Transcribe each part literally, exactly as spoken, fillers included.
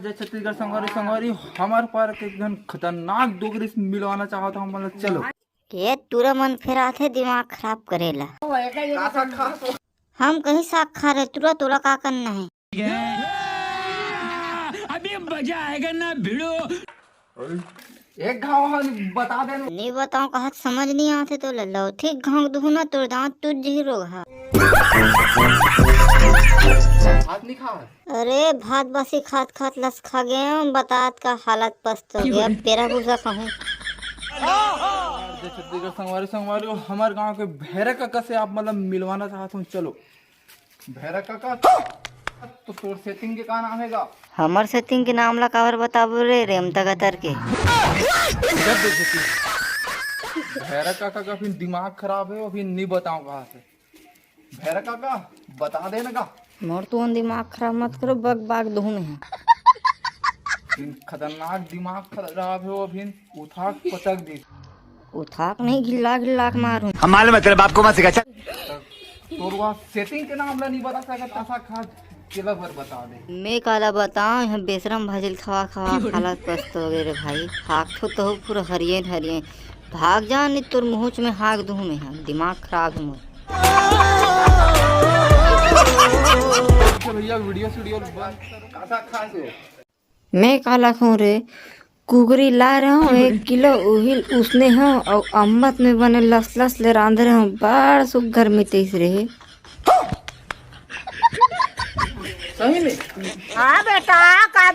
जय छत्तीसगढ़ संगवारी, संगवारी, हमर पारा के एक झन खतरनाक डोकरी से मिलवाना चाहत हूँ, मतलब चलो। ये टूरा मन फेराथे दिमाग खराब करेला। हम कहीं साग खा रहे, टूरा तोला का करना है? अभी मजा आएगा ना भिड़ो। एक घाव हम बता देन। नहीं बताऊं, कहत समझ नहीं आते तो ले लो। ठीक घाव दुहू ना, तोर दांत टूट जही रोगहा। भात नहीं खा। अरे भात बासी खात खात लस खा गए, बतात का हालत पस्त हो गया, पेरा भूसा कहूँ। जय छत्तीसगढ़ संगवारी, संगवारी, हमर गांव के भैरा काका से आप मतलब मिलवाना चाहत हूँ, चलो। भैरा काका, तो तोर सेटिंग के का नाम हे गा? हमर सेटिंग के नाम ला काबर बताबो रे, रेमता गतर के। जब देखो तू। भैरा काका का फिर दिमाग खराब है, वो फिर नहीं बताऊं कहाँ से। भैरा काका, बता देना का। मोर तुमन दिमाग खराब मत करो, बक बाग दुहू में है। फिर खतरनाक दिमाग खराब है वो, फिर उठाक पटक दे। उठाक नहीं, घिल्ला घिल्ला के मारूं। हम मालूम है, तेरे बाप को मत सिखा, चल। तोर वा सेटिंग के नाम ला नहीं बता सकत, ऐसा खास केला बर बता दे। मैं काला बताऊं, यहाँ बेशरम भाजिल खवा खवा हालत पस्त हो गए रे भाई। हाक थो तो पूरा हरियन हरियन। भाग जा, नहीं तोर मुहूच में हाक दूं मैं, हाँ, दिमाग खराब है मोर। अच्छा भैया, वीडियो सीडियो बंद करो। ऐसा खास हो। मैं काला कहूँ रे, कुकरी लाय रहूं एक किलो, उहिल उसने हूं, अउ अम्मत में बने लस लस ले रांधे रहूं, बड़ सुग्घर मितइस रहे। सही में? हाँ बेटा, का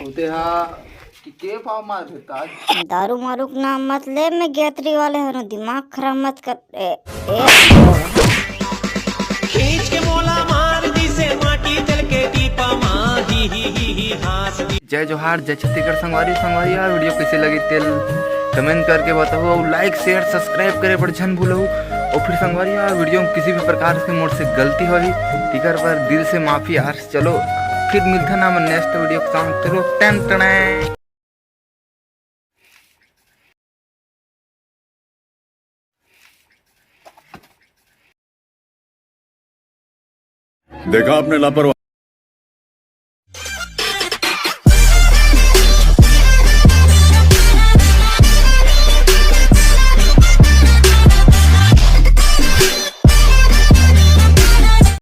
होते हा कि के पाव मार देता? दारू मारू के नाम मत ले, मैं गेतरी वाले हूँ, दिमाग खराब मत कर। ए, ए। खींच के मोला मार दिसे माटी जल के टीपा मा, ही, ही, ही, ही, हास दी। जय जोहार, जय छत्तीसगढ़ संगवारी, संगवारी यार, वीडियो कैसे लगी तेल कमेंट करके बताओ, और लाइक, शेयर, सब्सक्राइब करे पर झन भूलो। और फिर संगवारी यार, वीडियो में किसी भी प्रकार से मोर से गलती होही, तिकर पर दिल से माफी यार। चलो फिर मिलथन हम नेक्स्ट वीडियो के साथ। चलो, टन टन। देखा आपने लापरवाही।